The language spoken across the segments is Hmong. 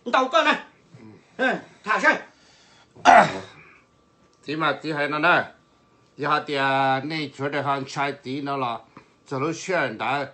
ntaus koj na. Tham saib. Txiv mas txiv hais no na, yog hais tias nej sawv daws ho ntshai txiv no los txog lub sij hawm ntawd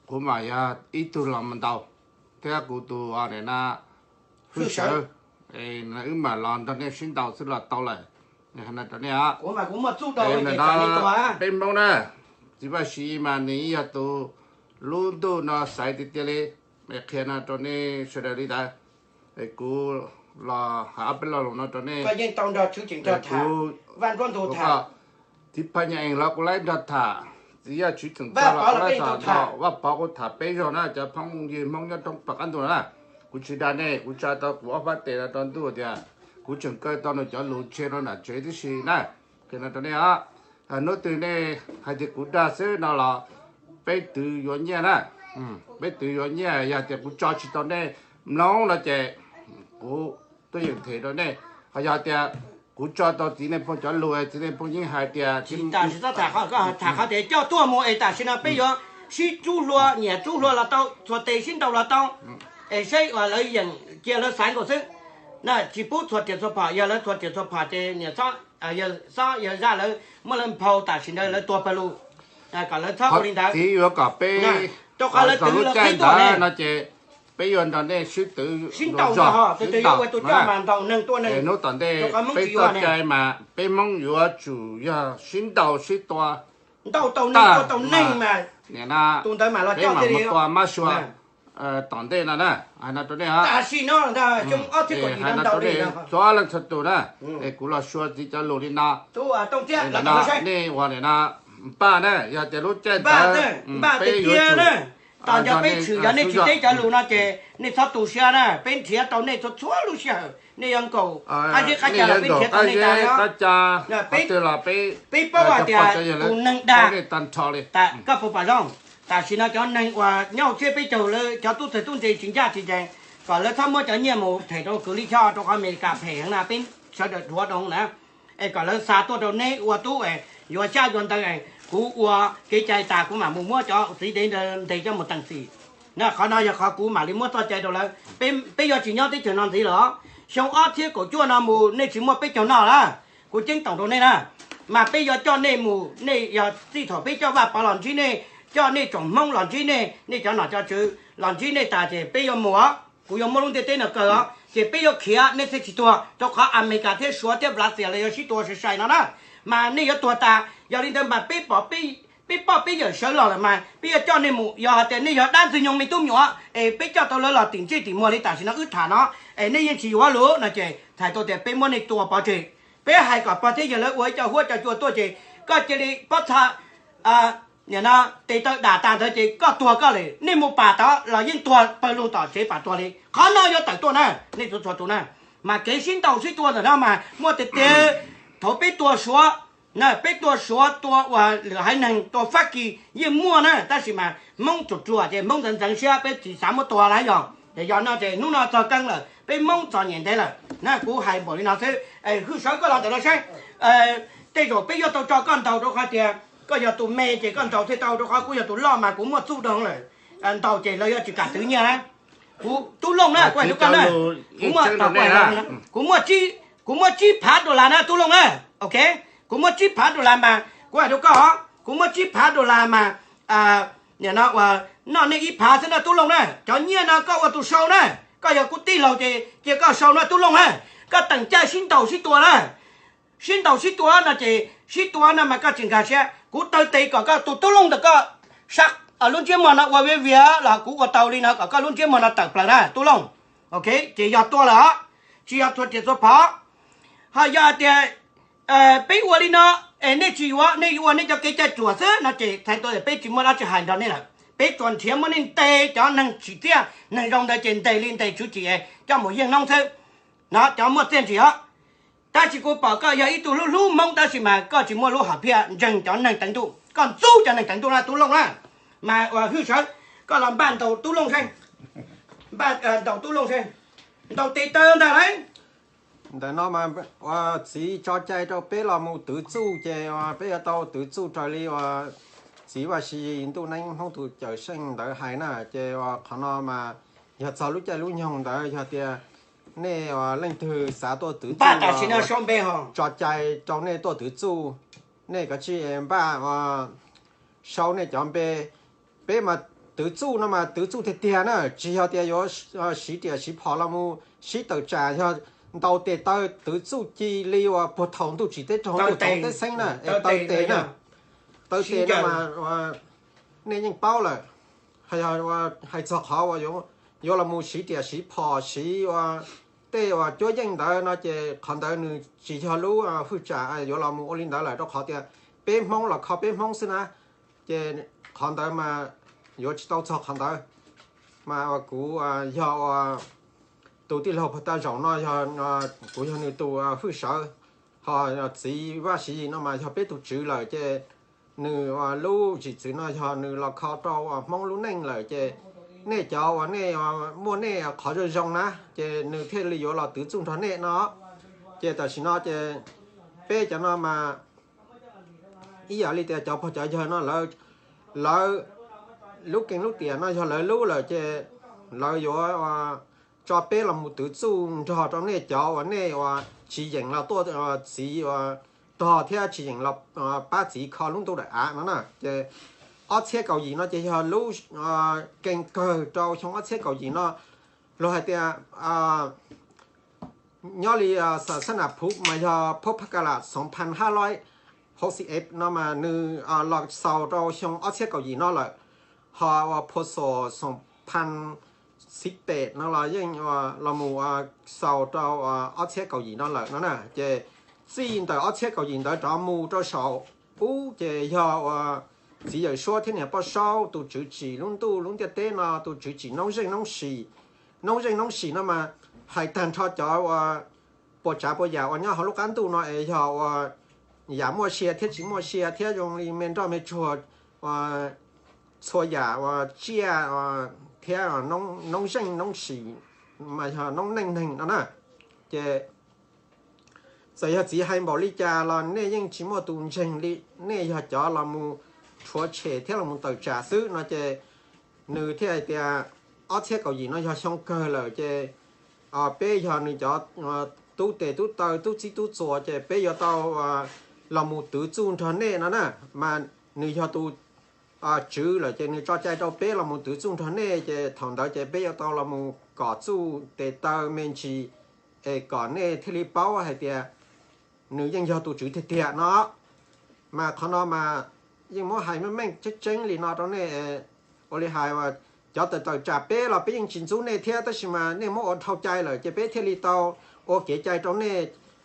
kuv mam yog ib tug los mus ntaus, thiab kuv tus na, hwj sawv, wb mam los nrog nej sib ntaus xwb los tau lawm. Rau nej, peb Hmoob na, txiv Vaj Siv mas nws yog tus lub ntuj no xaiv tiag tiag li. Qhia no rau nej sawv daws li ntawd. Kuv los hais ob peb lo lus no rau nej. Kuv, txiv Phaj Nyaj Ees los kuv laib nrog tham, txiv Yaj Tswv Txoos Txog los kuv laib tham, Vaj Pov kuv tham peb zaug na, cov phooj ywg Hmoob nyob roob pam qab ntuj na. Kuv tsis dag nej, kuv tsa tau kuv ob phab tes no rau ntuj tias kuv tseem kaw tau nws cov lus nthe rau nram tsev tib si na. Qhia no rau nej os, hnub twg nej hais tias kuv dag xwb no los peb twv yuav nyiaj na. Peb twv yuav nyiaj, yog tias kuv tso tsis tau nej mloog no ces kuv tuaj yeem them rau nej. Ho yog tias kuv tso tau txiv Neej Phooj cov lus, txiv Neej Phooj yeej hais tias, tham qhov tias coj tuaj mus es tam sim no peb yuav sib rub hlua, nyiam rub hlua los tau, txhua tes sib ntaus los tau, es saib uas lawv yeem cia lawv xaiv nkaus xwb. Na tsis pub txhua riam txhua phom, yog lawv txhua riam txhua phom ces niam txob, yawg zaj lawv muab lawv nphau tam sim ntawd lawv tuag pawg lug, kom lawv txhob ua li ntawd. Txiv yuav kom peb, rau qhov lawv twv lub caij ntawd no ces peb yuav nrog nej sib twv sib ntaus zog, sib ntaus ua tus coj mas ntaus neeg tua neeg. Hnub tom ntej peb txoj cai mas peb Hmoob yuav tsum yog sib ntaus sib tua, ntaus tau neeg tua tau neeg mas tus ntawd mas los coj mus tua mab sua tom ntej no na. Hais no rau nej, tam sim no xyoo ob txhiab kaum yim no ntaus li txhua leej txhua tus na. Es kuv los suav txiv cov lus li no. Nej ua li no, npaj na, yog tias lub caij ntawd peb yuav tsum, tos nco peb tshwm, yog nej tsis teb cov lus no ces nej txhob tu siab na, peb nrhiav tau nej txhua txhua lub sij hawm, nej yuav nkaum qab zeb qab ca los peb nrhiav tau nej tas li os. Peb paub hais tias tus neeg dag, koj puas pom zoo, tam sim no cov neeg uas nyob hauv tsiab peb caug lawv cov tub txawg tub ntse tsis ncaj tsis ncees, kom lawv txhob muab cov nyiaj mus them rau kwv Lij Choj, rau qhov Amelikas phem heev na, peb sawv daws dhuav dhau na. Es kom lawv xa tuaj rau neb ua tub es yuav xyab yuav ntawv es kuv ua kev cai tas kuv mam mus muab cov txiv dev ntawd ntes coj mus teem txim. Na qhov no yog qhov kuv mam li muab txoj cai rau lawv. Peb yuav tsis nyob teb chaws no ntxiv lawm. Xyoo ob txhiab kaum cuaj no mus nej tsis muaj peb caug noj lawm, kuv ceeb toom rau nej na. Mas peb yuav coj nej mus, nej yog txij thaum peb coj Vaj Pov los ntsib nej, coj nej tsoom Hmoob los ntsib nej, nej cov nom cov tswv los ntsib nej tas ces peb yuav mus os. Kuv yuav muab lub ntiaj teb no kaw os, ces peb yuav khiav, nej thiaj tsis tuag, rau qhov Amelikas thiab Suav thiab Lav Xias lawv yuav sib tua sai sai no na. Mas nej yuav tuag tas, yog li ntawd mas peb pom peb poj peb yawm sawv los lawm mas peb yuav coj nej mus. Yog hais tias nej yog dab ntxwg nyoog me tub me nyuam es peb coj tau lawv los tim ntsej tim muag li tam sim no wb tham no, es nej yeej tsis yuav lus no ces txhais tau tias peb muab nej tua pov tseg. Peb hais kom pog thiab yawg lawv ua ib co huab cov cua tuaj ces koj cia li pob txha, nim no tes taw dam tas ntawd ces koj tuag koj li, nej mus pam tod los yeej tuag pawg lug tom tsev pam tuag li. Qhov no yuav tawm tuaj na, nej txhua txhua tus na. Mas kev sib ntaus sib tua ntawm no mas muaj tiag tiag. Thaum peb tua Suav, peb tua Suav, tua uas lwm haiv neeg, tua Fab Kis yeej muaj na, tab sis mas Hmoob tsuam tsuam ces Hmoob ntxeev ntxeev siab, peb tsis xav muab tua lawm yog. Ces yog no ces hnub no txog keeb lawm, peb Hmoob txom nyem ntev lawm na. Kuv hais npaum li no xwb, Hwj Sawv koj los ntawm no saib. Tej zaum peb yuav tau tso koj ntaus rau qhov tias koj yog tus me ces koj ntaus thiaj tau, rau qhov kuv yog tus loj mas kuv muaj txuj dhau lawm. Ntaus ces lawv yuav tsis kam twv nyiaj na. Kuv Tub Looj na, kuv hais rau koj na, kuv muaj, kuv muaj tsib phav dollar na Tub Looj na. Ok, kuv muaj tsib phav dollar mas kuv hais rau koj, kuv muaj tsib phav dollar mas nim no uas noj nej ib phav xwb na Tub Looj na. Cov nyiaj no koj ua tus sau na, koj yog kuv tij laug ces cia koj sau na Tub Looj na. Koj teem caij sib ntaus sib tua na, sib ntaus sib tua no ces sib tua no mas koj tsis nkag siab, kuv taw tes kom koj tus Tub Looj ntawm koj sab lub ntsiab muag no ua viav vias los kuv ua tau li no kom koj lub ntsiab muag no tawm plaws na Tub Looj. Ok, ces yog tua lawm os, tsis yog txhua riam txhua phom. Ho yog hais tias peb ua li no es nej tsis yuav, nej yuav ua nej cov kev cai ruam xwb no ces txhais tau tias peb tsis muaj dab tsi hais nrog nej lawm. Peb tsuas nrhiav muab nej ntes, cov neeg tsim txiaj neeg zoo ntawd ces ntes li ntes tswv tsim es coj mus yeej noob xwb. No cov muaj txiaj ntsig os. Tab sis kuv pom koj yog ib tug hlub hlub Hmoob tab sis mas koj tsis muaj lub hom phiaj ntseeg cov neeg teev ntuj, koj ntxub cov neeg teev ntuj na Tub Looj na. Mas uas Hwj Sawv, koj los npaj ntaus Tub Looj saib, npaj ntaus Tub Looj saib, ntaus tes taw ntag lauj. Ntawm no mas ua txiv tso cai rau peb los mus twv txuj ces peb yuav tau twv txuj raws li uas txiv Vaj Siv Ntuj Neeb Hmoob tus cawm seej ntawd hais na. Ces uas qhov no mas yog txog lub caij lub nyoog ntawd yog tias nej leej twg xav tuaj twv txuj, tso cai rau nej tuaj twv txuj, nej kav tsij npaj sau nej cov npe. Peb mas twv txuj no mas twv txuj tiag tiag na, tsis yog tias yuav siv riam siv phom los mus sib tawm tsam. Yog ntaus tes taw twv txuj cia li uas puag thaum ntuj tsim teb raug ntuj teb xeeb na, taw tes na, taw tes no mas nej yeej paub lawm. Hais txog qhov uas yuav los mus siv riam siv phom siv ua tej uas cuab yeej ntawd no ces qhov ntawd nws tsis yog lub hwj tsam yuav los mus ua li ntawd lawm, rau qhov tias peb Hmoob los kho peb Hmoob xwb na. Ces qhov ntawd mas yuav tsis tau txog qhov ntawd. Mas kuv yog ua tus tij laug puag ta zaum no yog kuv yog nws tus hwj sawv, ho txiv Vaj Siv Yis no mas yog peb tus tswv lawm ces nws lub zim txwv no yog nws los kho rau Hmoob lub neej lawm ces nej cov uas nej muaj nej qhov zoo zoo na ces nws thiaj li yuav los twv txuj nrog nej no. Ces tam sim no ces peb cov no mas ib yam li tias cov pog cov yawg no lawv lub keeb lub tiam no yog lawv lub lawm ces lawv yuav tso peb los mus twv txuj nrog rau nej cov uas nej uas tsis yeem los tuaj txiv uas tog thiab tsis yeem los pab txiv kho lub ntuj daim av no na. Ces ob txhiab kaum yim no ces yog lub keeb kawg rau xyoo ob txhiab kaum yim no. Luag hais tias nyob li xa xab nam phuv mas yog phab pha ka lam xoom phan hab loib hauv xi ev no mas nws los xaus rau xyoo ob txhiab kaum yim no lawm, ho ua phua xom xoom phan xib pem no los yeej los mus xaus rau ob txhiab kaum yim no lawm no na. Ces txij ntawm ob txhiab kaum yim ntawd rov mus rau saum ub ces yog ua txiv Yawm Suab thiab niam Poj Saub tus tswv tsim lub ntuj lub ntiaj teb no, tus tswv tsim noob zeej noob sim. Noob zeej noob sim no mas hais tag nrho cov ua puas tsav puas yam uas nyob hauv lub qab ntuj no es yog ua yam muaj sia thiab tsis muaj sia thiab zoo li me nroj me tsuag, txhua yam uas tsiaj thiab noob zeej noob sim mas yog noob neej neeg no na. Ces txawm yog txiv hais npaum li cas los nej yeej tsis muaj tus ntseeg li, nej yog cov los mus rhuav tshem thiab los mus tawm tsam xwb no ces nws thiaj hais tias ob txhiab kaum yim no yog xyoo kawg lawm ces peb yog nws cov tub tes tub taw tub txib tub txuas ces peb yuav tau los mus twv txuj nrog nej no na. Mas nws yog tus tswv lawm ces nws tso cai rau peb los mus twv txuj nrog nej ces thaum ntawd ces peb yuav tau los mus kom txuj tes taw me ntsis es kom nej thiaj li paub hais tias nws yeej yog tus tswv tiag tiag no. Mas qhov no mas yeej muab hais meej meej tseeb tseeb li no rau nej. Ua li hais cov tawm tawm tsam peb los peb yeej tsis ntxub nej thiab, tab sis mas nej muab ua dhau cai lawm ces peb thiaj li tau ua kev cai rau nej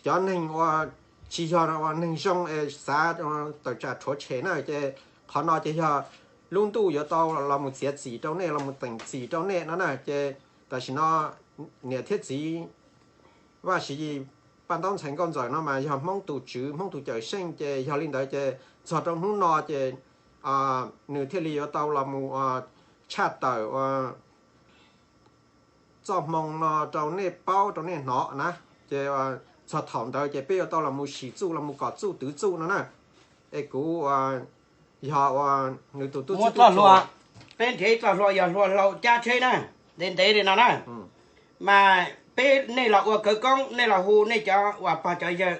cov neeg uas tsis yog ua neeg zoo es xav tawm tsam rhuav tshem na. Ces qhov no ces yog lub ntuj yuav tau los mus txiav txim rau nej, los mus teem txim rau nej no na. Ces tam sim no niam thiab txiv Vaj Siv Yis, Paj Ntaub Ntxhais Nkauj Ntxawm no mas yog Hmoob tus tswv Hmoob tus cawm seej ces yog li ntawd ces txog rau hnub no ces nws thiaj li yuav tau los mus tshaj tawm ua txoj hmoo no rau nej paub rau nej hnov na. Ces txog thaum ntawd ces peb yuav tau los mus sim txuj los mus kom txuj twv txuj no na. Es kuv yog ua nws tus tub txib txoj hlua, peb nrhiav ib txoj hlua yog hlua hlau cab tsheb na, ntev ntev li no na. Mas peb nej los ua khawv koob, nej los hu nej cov uas pog cov yawg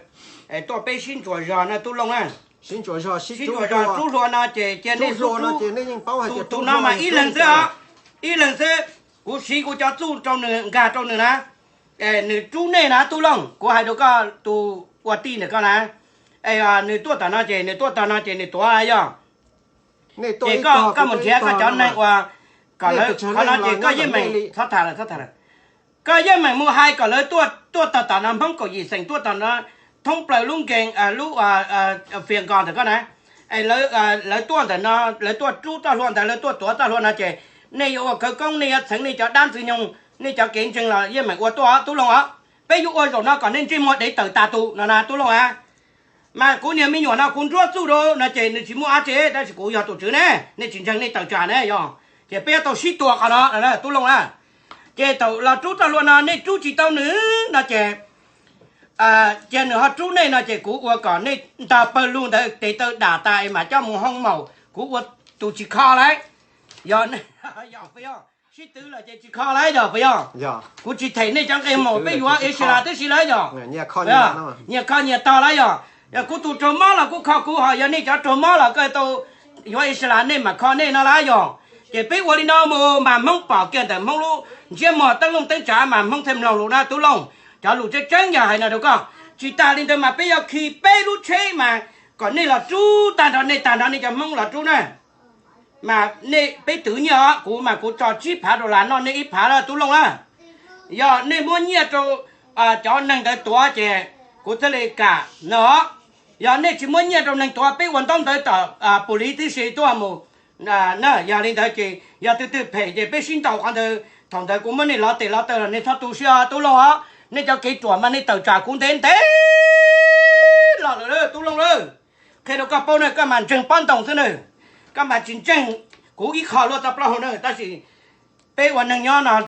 tuaj peb sib ntsuas zog na Tub Looj na. Sib ntsuas zog, sib ntsuas zog rub hlua no ces cia nej hlua no ces nej yeej paub hais tias tus no mas ib leeg xwb, ib leeg xwb. Kuv siv kuv cov txuj rau nws, nkag rau nws na. Nws rub nej na Tub Looj, kuv hais rau koj tus ua tij ntawm koj na. Nws tuaj tom no ces nws tuaj tom no ces nws tuav yog ces koj mus nrhiav koj cov neeg uas kom lawv, qhov no ces koj yeej meem txhob tham lawm, txhob tham lawm. Koj yeej meem mus hais kom lawv tuaj, tuaj tog tom no Hmoob kaum yim xeem tuaj tom no thoob plaws lub nkees lub Fias Nkos ntawm koj na. Es lawv tuaj ntawm no, lawv tuaj rub txoj hlua ntawd, lawv tuaj tuav txoj hlua no ces nej yuav ua khawv koob, nej yuav txheev nej cov dab ntxwg nyoog, nej cov kev ntseeg los yeej meem ua tuaj Tub Looj os. Peb yuav ua zaum no kom nej ntsej muag dev tawm tas tus no na Tub Looj a. Mas kuv niag me nyuam no kuv nruab txuj rau no ces nws tsis muaj dab tsi, tab sis kuv yog tus tswv ne, nej tsis ntseeg nej tawm tsam ne yog. Ces peb yuav tau sib tua qhov no Tub Looj na. Ces thaum los rub txoj hlua no nej rub tsis tau nws no ces cia nws ho rub nej no ces kuv ua kom nej ntag pawg lug ntawd tes taw dam tas es mam coj mus hoo maum, kuv ua tus tsis kho lauj. Yog, yog, Sib twv lawm ces tsis kho lawm yog puas yog? Kuv tsis them nej cov nqe mus, peb yuav Israel tib si lawm yog? Nyias kho nyias tog lawm yog. Yog kuv tus raug mob los kuj kho kuv, ho yog nej cov raug mob los koj tau yuav Israel nej mam kho nej no lawm yog. Ces peb ua li no mus mas Hmoob pom kiag ntawm Hmoob lub ntsiab muag teeb looj teeb tsav mas Hmoob thiaj mloog lus na Tub Looj. Cov lus tseeb tseeb yog hais no rau koj. Tsis tas li ntawd mas peb yuav khi peb lub tsheb mas kom nej los rub tag nrho, nej tag nrho nej cov Hmoob los rub na. Mas nej peb twv nyiaj os, kuv mas kuv tso tsib phav dollar noj nej ib phav na Tub Looj na. Yog nej muab nyiaj rau cov neeg ntawd tuav ces kuv thiaj li kam no. Yog nej tsis muab nyiaj rau neeg tuav, peb ua ntaub ntawv tom pus liv tib si tuaj mus na. Yog li ntawd ces yog twg twg phem ces peb sib ntaus qhov ntawd, thaum ntawd kuv muab nej lov tes lov taw los nej txhob tu siab Tub Looj os. Nej cov kev ruam mas nej tawm tsam kuv ntev ntev los lawm Tub Looj lawm. Qhia rau koj paub na, koj mas ntseeg pob ntoos xwb na, koj mas tsis ntseeg kuv ib qho luaj tau plaub hau na. Tab sis peb ua neeg nyob no